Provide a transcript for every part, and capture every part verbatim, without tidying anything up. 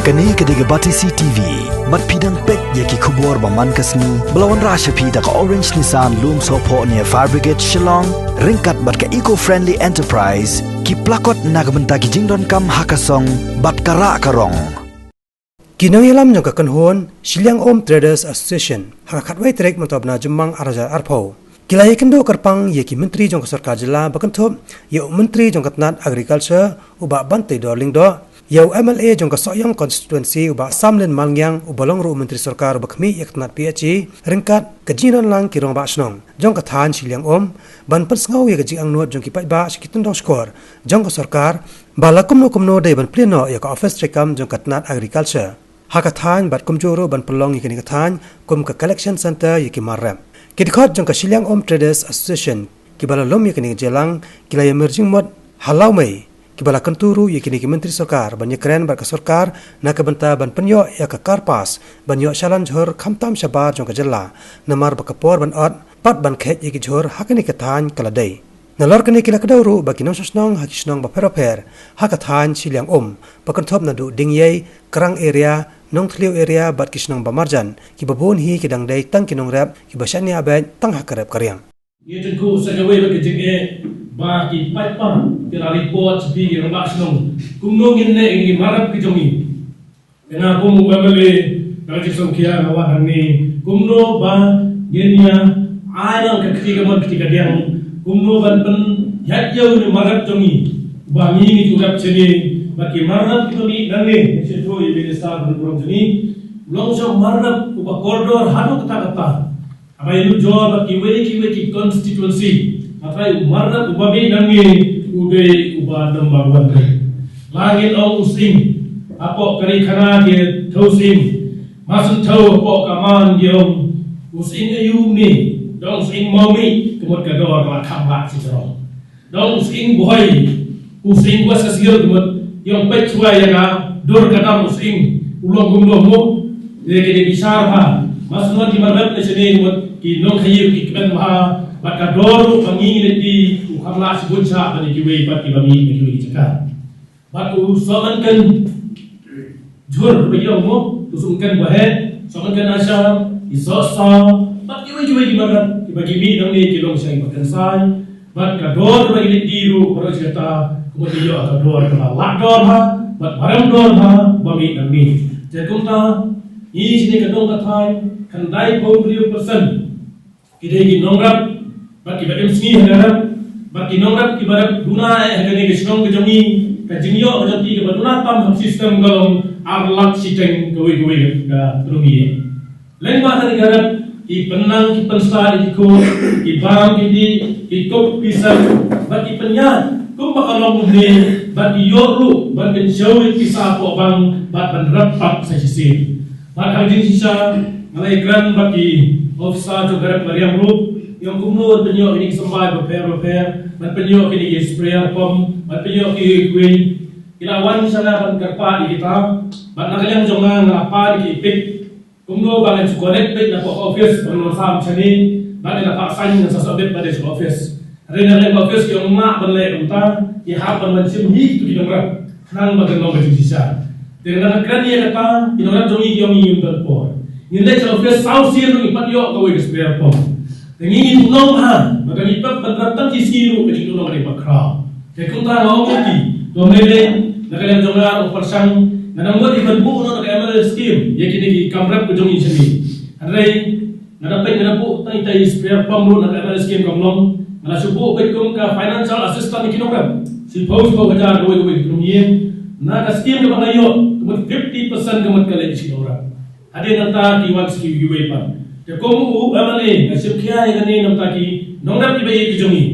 Kane ka dei ka Batesi T V. Bad phi dang peit ïa ki khubor ba man ka sngi ba la wanrah sha phi da ka Orange Nissan Lumsohphoh near Fire Brigade Shillong, ryngkat bad ka Eco Friendly Enterprise, ki plakot na ka bynta ki jingdonkam ha ka song bad ka rah ka rong. Ki nongïalam jong ka kynhun Shilliang Um Traders Association ha ka khatwei tarik mynta u bnai Jymmang ar hajar arphew, ki la ïakynduh kyrpang ïa ki myntri jong ka sorkar jylla ba kynthup ïa u myntri jong ka tnat Agriculture u Bah Banteidor Lyngdoh, ïa u M L A jong ka Sohiong constituency u Bah Samlin Malngiang uba long ruh u myntri sorkar uba khmih ïa ka tnat P H E, ryngkat ka jingïadonlang ki rangbah shnong jong ka thaiñ Shilliang Um ban pynsngew ïa ka jingangnud jong ki paidbah sha ki tyndong shkor jong ka sorkar, ba la kumno kumno dei ban plie noh ïa ka office treikam jong ka tnat Agriculture ha ka thaiñ bad kumjuh ruh ban pynlong ïa kane ka thaiñ kum ka collection center ïa ki mar rep. Ki dkhot jong ka Shilliang Um Traders Association kiba la lum ïa kane ka jingïalang ki la ïamir jingmut ha Lawmei, kiba la kyntu ruh ïa kine ki myntri sorkar ban ïakren bad ka sorkar na ka bynta ban pynïoh ïa ka car pass ban ïoh shalan jhur khamtam shabar jong ka jylla, namar ba ka por ban ot bad ban kheit ïa ki jhur ha kane ka thaiñ ka la dei. Nalor kane ki la kdew ruh ba ki nongshong shnong ha ki shnong bapher bapher ha ka thaiñ Shilliang Um, ba kynthup naduh Dingiei, Krang area, Nongthliew area bad ki shnong ba marjan, kiba bun hi ki dang dei tang ki nongrep kiba shaniah beit tang ha ka rep ka riang. Ngi tyngkhuh sa kawei bad ka jingeh ba ki paidbah ki la report sha phi ki rangbah shnong kumno ngin leh ïa ki mar rep ki jong ngi. Nga kum u M L A, ka jingsngewkhia nga wan hangne kumno ba ngin ïa ai noh ka kti kamon kti kadiang, kumno ban pynïaid ïa une u mar rep jong ngi ba ngi ngi ju rep shane. Bad ki mar rep kiba mih nangne, ngi sngewthuh ïa u minister ba burom jong ngi, u long sha u mar rep uba kordor haduh katta katta. Haba ïanujor bad kiwei kiwei ki constituency, hynrei u mar rep uba mih nangne u dei uba number one. La ngin ong u Sying hapoh ka ri khana ki thew Sying, ma sngewthuh hapoh ka man ki ong u Sying aïu ne, dang u Sying Mawmih, ka mut ka dor ka la kham bha shi jrong. Dang u Sying Bhoi, u Sying West Khasi Hills, ka mut ïong peit shuwa ïa ka dur ka dar u Sying, u long kumno mo. Ïa kine ki shar ha, ma sngewthuh ki mar rep ne shane, ka mut ki nongkhaïi ki kmen bha, bad ka dor ruh ba ngi leit die u kham lah shibun shah ban ïa kiwei pat kiba mih na kiwei ki jaka. Bad u Sohmynken Jhur ba ïong mo, u Sohmynken Baheh, Sohmynken Ashar, i Sohsaw, bad kiwei kiwei ki mar rep kiba ki mih nangne ki long sha kiba kynsai. Bad ka dor ba ki leit die ruh baroh shi katta, ka mut ïoh ka dor kaba lah dor bha bad ba rem dor bha ba mih nangne. Te kumta ngi shane ka dong ka thaiñ, khyndai phew hynriew percent ki dei ki nongrep bad kiba im sngi ha ka rep, bad ki nongrep kiba rep duna eh ha kane ka shnong ka jong ngi, ka jingïoh ka jong ki kaba duna tam ha ka system ka long ar lak shiteng kawei kawei ka tnum ïing. Lyngba kane ka rep ki pynnang ki pynstad ïa ki khun, ki bam ki dih, ki kup ki sem, bad ki pynïaid kumba ka long mynne, bad ki ïoh ruh ban kynshew ïa ki pisa hapoh bank bad ban rep pat sa shisien. Bad ha ka jingshisha nga la ïakren bad ki officer jong ka rep mariang ruh ïa kumno ban pynïoh ïa kine ki symbai bapher bapher, ban pynïoh ïa kine ki sprayer pump, ban pynïoh ïa ki equipment. Ki la wan sha nga ban kyrpad ïa kita, bad na ka liang jong nga nga la pan ïa ki pic kumno ba ngan shu connect beit na ka office ban wan sam shane, bad na ka pah saiñ ngan sa submit bad sha office. Hynrei na ka liang office ki ong mah ban leh kumta, ki hap ban wan shim hi kito ki nongrep khnang ba kan long ka jingshisha. Te nga kren ïa kata, ki nongrep jong ngi ki ong ngi ym don por. Ngin leit sha office saw sien ruh ngim pat ïoh kawei ka sprayer pump. Te ngi ngi nong ha, ba ka ngi pep ban rep tang ki sngi ruh ka jingdon ka dei ba khraw. Te kumta nga ong ïa ki, to me lei, na ka liang jong nga ruh pyrshang, nga nang mut ïa ban buh noh na ka M L A scheme ïa kine ki kam rep ka jong ngi shane. Hynrei nga da peit nga da buh tang ita i sprayer pump ruh na ka M L A scheme kam long. Nga la shu buh beit kum ka financial assistance ïa ki nongrep, shiphew shiphew hajar kawei kawei ki nongïing. Na ka scheme kaba nga ïoh, ka mut fifty percent ka mut ka leit ïa ki nongrep. Hadien nangta ki wan sa kiwei pat. Te kum u M L A nga shim khia ïa kane na bynta ki nongrep kiba ïeit ki jong ngi.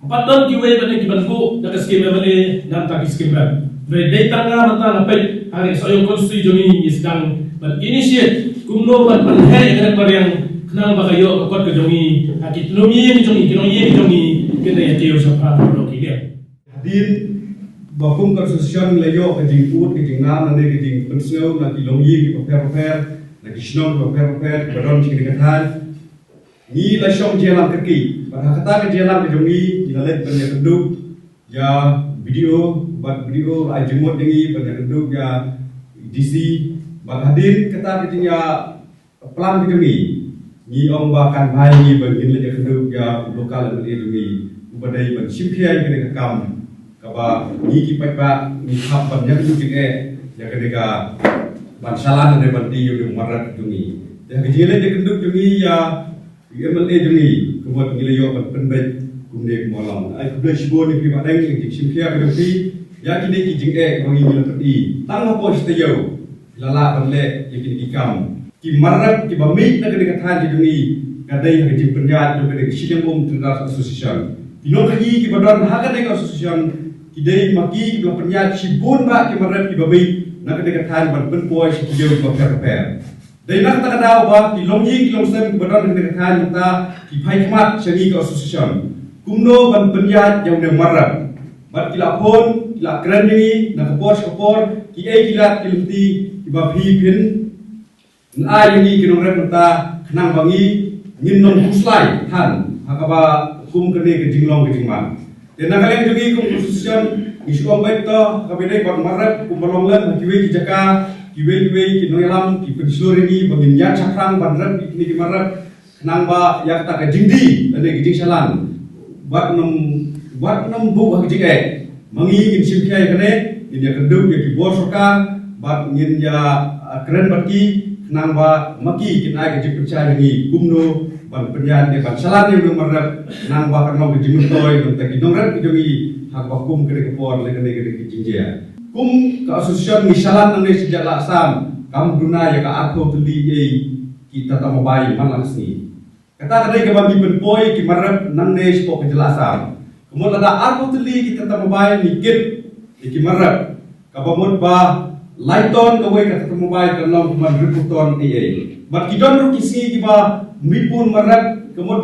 Pat don kiwei pat ki ban buh da ka skim M L A na bynta ki skim rep. Hynrei dei tang nga mynta nga peit ha kane ka Sohiong constituency jong ngi, ngi sdang ban initiate kumno ban pynheh ïa ka rep ka riang khnang ba ka ïoh ka kot ka jong ngi ha ki tnum ïing ki jong ngi, ki nongïing ki jong ngi, kin da ïa kiew shaphrang baroh ki liang. Hadien ba kum ka association la ïoh ka jingud ka jingnam lane ka jingpynsngew na ki longïing kiba pher bapher, na ki shnong kiba pher bapher kiba don sha kane ka thaiñ, ngi la shong jingïalam kyrkieh. Bad ha kata ka jingïalam ka jong ngi, ngi la leit ban ïakynduh ïa B D O, bad B D O la ai jingmut ïa ngi ban ïakynduh ïa D C, bad hadien kata ka jingïa plan ka jong ngi, ngi ong ba kan bha ïa ngi ba ngin leit ïakynduh ïa u local M L A jong ngi, uba dei ban shimkhia ïa kane ka kam kaba ngi ki paidbah ngi hap ban ïakynduh jingeh ïa kane ka ban shalan ne ban die ïa u Marrep jong ngi. Te ha ka jingïaleit ïakynduh jong ngi ïa u M L A jong ngi, ka mut ngi la ïoh ban pynbeit kumne kumba long. Ai khublei shibun ïa phi Bah Deng ïa ka jingshimkhia ka jong phi ïa kine ki jingeh kaba ngi ngi la pyni tang hapoh shi taïew. La lah ban leh ïa kine ki kam. Ki Marrep kiba mih na kane ka thaiñ ka jong ngi ka dei ha ka jingpynïaid jong kane ka Shillong Umtraders Association. Ki nongkhaii kiba don ha kane ka association ki dei ma ki kiba pynïaid shibun bah ki Marrep kiba mih na kane ka thaiñ ban pynpoi sha ki ïew kiba pher bapher. Dei na kata ka daw ba ki longïing ki longsem kiba don ha kane ka thaiñ mynta ki phai khmat sha ngi ka association kumno ban pynïaid ïa une u Marrep. Bad ki la phone, ki la kren ïa ngi na ka por sha ka por, kiei ki lad ki lynti kiba phi phin ai ïa ngi ki nongrep mynta khnang ba ngi ngin nang khuslai than ha kaba kum kane ka jinglong ka jingman. Te na ka liang jong ngi kum ka association ngi shu ong beit to ha kaba ïadei bad Marrep kumba long lem ha kiwei ki jaka, kiwei kiwei ki nongïalam ki pynshlur ïa ngi ba ngin ïaid shaphrang ban rep ïa kine ki Marrep khnang ba ïa kata ka jingdie lane ka jingshalan wat nym, wat nym buh ha ka jingeh. Ma ngi ngin shimkhia ïa kane, ngin ïakynduh ïa ki bor sorkar bad ngin ïa, ah, kren bad ki khnang ba ma ki kin ai ka jingpynshai ïa ngi kumno ban pynïaid ne ban shalan ïa u Marrep khnang ba kan long ka jingmyntoi na ka bynta ki nongrep ki jong ngi ha kaba kum kane ka por lane kane ka jingjia. Kum ka association ngi shalan nangne sha jylla Assam kam duna ïa ka arphew tylli ei ki Tata Mobile man la ka sngi. Kata ka dei kaba ngi pynpoi ki Marrep nangne shapoh ka jylla Assam. Ka mut lada arphew tylli ki Tata Mobile ngi kit ïa ki Marrep, kaba mut ba lai ton kawei ka Tata Mobile kan long kumba hynriewphew ton ei ei. Bad ki don ruh ki sngi kiba mih bun Marrep, ka mut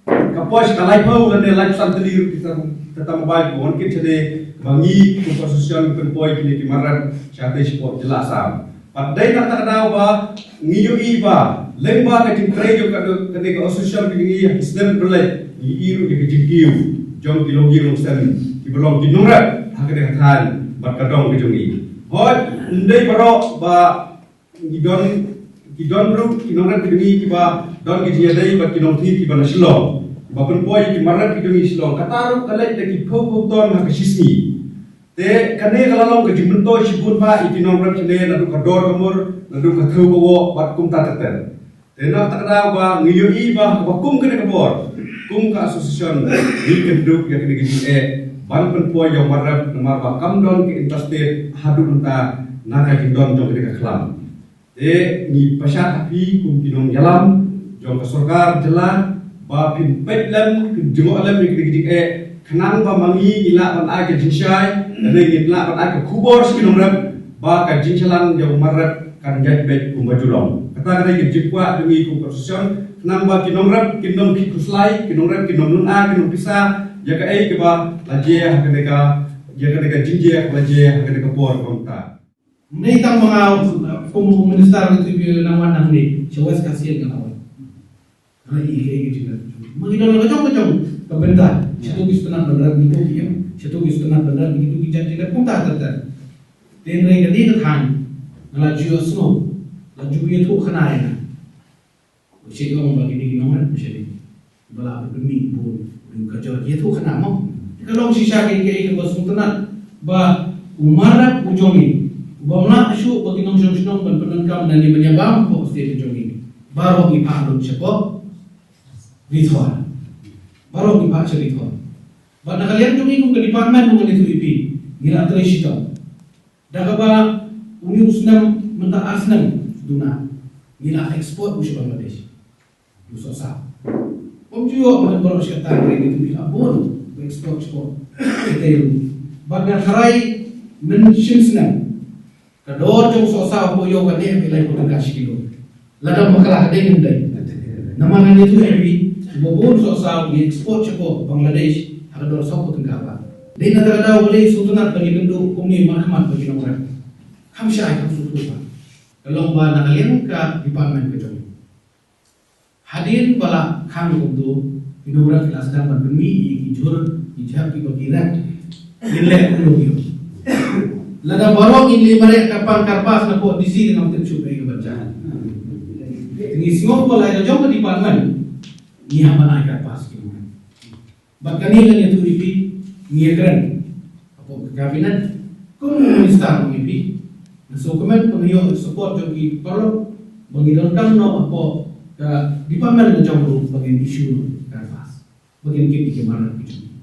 ka poi sha ka laiphew lane laiphew san tylli ruh ki Tata, Tata Mobile ba wan kit shane, ba ngi kum ka association ngi pynpoi kine ki Marrep shatei shapoh jylla Assam. Bad dei na kata ka daw ba ngi ïohi ba lyngba ka jingtrei jong ka, kane ka association ka jong ngi ha ki snem ba la leit, ngi ïohi ruh ïa ka jingkiew jong ki longïing longsem kiba long ki nongrep ha kane ka thaiñ bad ka dong ka jong ngi. Hooid, ym dei baroh ba ngi don, ki don ruh ki nongrep ki jong ngi kiba don ki jingïadei bad ki nongthied kiba na Shillong, kiba pynpoi ki Marrep ki jong ngi Shillong. Kata ruh ka leit da ki phew phew ton ha ka shisngi. Te kane ka la long ka jingmyntoi shibun bah ïa ki nongrep shane, naduh ka dor ka mur, naduh ka thew ka woh bad kumta ter ter. Te na kata ka daw ba ngi ïohi ba ha kaba kum kane ka por, kum ka association ngi kynduh ïa kane ka jingeh ban pynpoi ïa u Marrep namar ba kam don ka interstate haduh mynta na ka jingdon jong kane ka khlam. Te ngi pynshai ha phi kum ki nongïalam jong ka sorkar jylla ba phin peit lem, phin jngoh lem ïa kine ki jingeh khnang ba ma ngi ngi lah ban ai ka jingshai lane ngi lah ban ai ka khubor sha ki nongrep ba ka jingshalan jong u Marrep kan ïaid beit kumba ju long. Kata ka dei ka jingkwah jong ngi kum ka association khnang ba ki nongrep kin ym khih khuslai, ki nongrep kin ym lynga, kin ym pisa ïa kaei kaba la jia ha kane ka, ïa kane ka jingjia kaba la jia ha kane ka por kaba mynta. Mynta tang ma nga kum u minister ka T V nang wan nangne sha West Khasi Hills nga la wan. Nga la ïohi ïa ka jingeh. Ma ngi don la ka jong ka jong ka bynta. Sha tu ki sngewtynnat ban rep, ngi tu ki em. Sha tu ki sngewtynnat ban rep, ngi tu ki jait jingeh kumta ter ter. Te hynrei kane ka thaiñ nga la ju ïohsngew, la ju ïathuh khana ïa nga. U Syed u ong ba kine ki nongrep u Syed ba la pynmih bun, bun ka jor ïathuh khana mo. Te ka long shisha ka, ka, ka ba sngewtynnat ba u Marrep u jong ngi uba mlak shuh ba ki nongshong shnong ban pyndonkam na ne ban ïabam hapoh state u jong ngi. Baroh ngi phah lut shapoh Ri Thor. Baroh ngi phah sha Ri Thor. Bad na ka liang jong ngi kum ka department, kum ka D P P, ngi la trei shitom. Da kaba une u snem mynta ar snem duna ngi la export u sha Bangladesh. U sohsaw. Bym ju ïoh ban baroh shi katta, ngi tu ngi la bun u export, export. Te u bad nga tharai mynshem snem ka dor jong u sohsaw hapoh ïew ka dei hapoh laiphew tyngka shi kilo. Lada bakla ka dei ngin dei. Namar ngan ïathuh ïa phi, uba bun sohsaw ngi export shapoh Bangladesh ha ka dor sawphew tyngka ba. Dei na kata ka daw balei sngewtynnat ban ïakynduh kumne markhmat bad ki nongrep. Kham shai kham sngewthuh ba ka long ba na ka liang ka department ka jong. Hadien ba la khang kumto, ki nongrep ki la sdang ban pynmih ïa ki jhur ki jhep kiba ki rep. Ngin leh kumno ki. Lada baroh ngin leh mareh ka pan karpas na pok D C, ngam tip shuh kaei kaban jia. Ngi sngewbha la ka jong ka department, ngi hap ban ai karpas ki. Bad kane ngan ïathuh ïa phi, ngi ïakren hapoh ka cabinet, kum u minister jong phi, nga sngewkmen ba ngi ïoh support jong ki paralok ba ngi donkam noh hapoh ka department ka jong u ba ngin issue noh ka karpas ba ngin kit ïa ki mar rep ki jong ngi.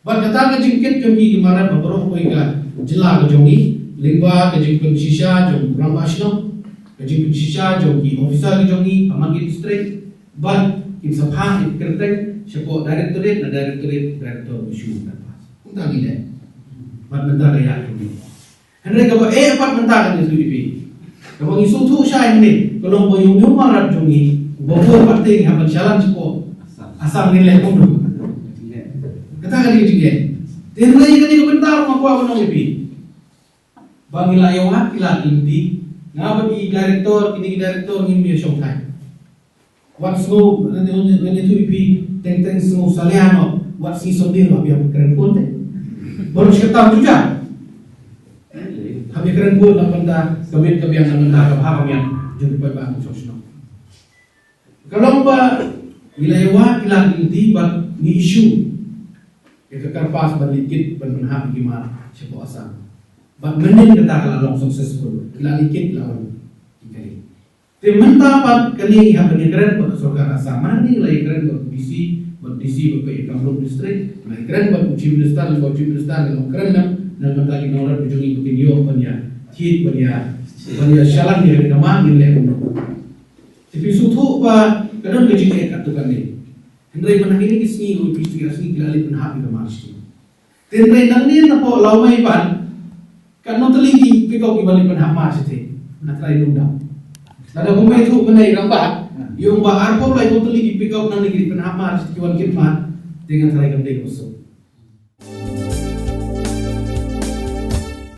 Bad kata ka jingkit jong ki mar rep ba baroh kawei ka jylla ka jong ngi, lyngba ka jingpynshisha jong u rangbah shnong, ka jingpynshisha jong ki officer ki jong ngi ha man ki district, bad kin sa phah ïa ki kyrteng shapoh directorate na directorate, director u issue ka karpas. Kumta ngi leh. Bad mynta ka ïa ka ngi. Hynrei kaba eh pat mynta ka ngi shu ïa phi. Kaba ngi sngewthuh shai hangne, ka long ba ïa u mar rep jong ngi uba bun pat te ngi hap ban shalan shapoh Assam, ngi leh kumno. Kata ka dei ka jingeh. Te hynrei kane ka bynta ruh nga kwah ban ong ïa phi. Ba ngi la ïa wad ki lad ki lynti, nga bad ki director, kine ki director ngim ïa shongthait. Wat sngew, ngan ïathuh ïa phi, teng teng sngew salia noh, wat sngew sngewdih noh, hap ïa kren bun te. Baroh shi katta jujang. Hap ïa kren bun na ka bynta ka miet ka biang, na ka bynta ka bha ka miat jong ki paidbah ka shnong. Ka long ba ngi la ïa wad ki lad ki lynti bad ngi issue ïa ka karpas ban leit kit ban pynhap ïa ki mar shapoh Assam. Bad mynnin kata ka la long successful, ki la leit kit, ki la wan ki kali. Te mynta pat kane ngi hap ban ïakren bad ka sorkar Assam, mynta ngi la ïakren bad D C, bad D C bad ka Kamrup district, la ïakren bad u Chief Minister, bad u Chief Minister ngi la kren, na mynta ki nongrep jong ngi ba kin ïoh ban ïa thied, ban ïa, ban ïa shalan ïa ka demand, ngin leh kumno. Te phi sngewthuh ba ka don ka jingeh katto katne. Hynrei mynta kine ki sngi, ki sngi, ki sngi ki la leit pynhap ïa ka mar shi. Te hynrei nangne napoh Lawmei pat, katno tylli ki pickup kiba leit pynhap mar shi te. Nga trai lum dam. Lada kumba ïathuh mynne rangbah, ïoh ba arphew laiphew tylli ki pickup nangne ki leit pynhap mar shi ki wan kit mar. Te nga trai kam dei ka suk.